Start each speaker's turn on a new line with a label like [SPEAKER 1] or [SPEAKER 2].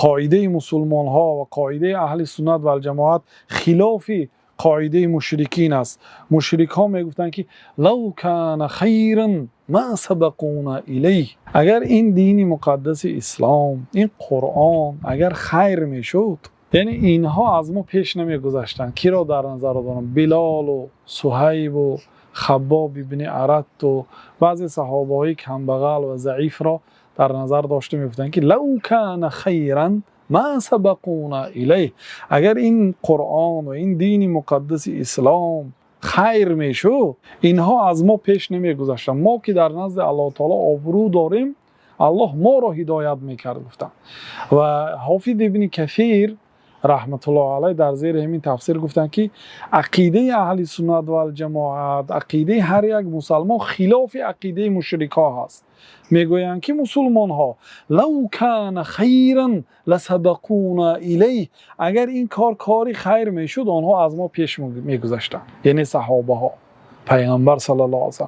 [SPEAKER 1] Қоидаи мусулмонҳо ва қоидаи аҳли суннат вал ҷамоат хилофи қоидаи мушрикин аст. Мушрикҳо мегуфтанд, ки لو كان خيرا ما سبقونا إليه. Агар ин дини муқаддаси ислом, ин Қуръон агар хайр мешуд, яъне инҳо аз мо пеш намегузаштанд. Киро дар назар дорам? Билол ва Суҳайб ва Хаббоб ибни Арат ва баъзе саҳобаҳои камбағал ва заифро дар назар дошта мегуфтанд, ки لو كان خيرا ما سبقونا إليه. Агар ин Қуръон ва ин дини муқаддаси ислом хайр мешуд, инҳо аз мо пеш намегузаштанд. Мо ки дар назди Аллоҳи таъоло обрӯ дорем, Аллоҳ моро ҳидоят мекард, гуфтанд. Ва Ҳофиз Ибни Касир раҳматуллоҳи алайҳ дар зери ҳамин тафсир гуфтанд, ки ақидаи аҳли суннат вал ҷамоат, ақидаи ҳар як мусулмон хилофи ақидаи мушрикҳо ҳаст. Мегӯянд, ки мусулмонҳо لو كان خيرا لسبقونا إليه. Агар ин кор кори хайр мешуд, онҳо аз мо пеш мегузаштанд, яъне саҳобаҳо, Паёмбар саллаллоҳу алайҳи васаллам.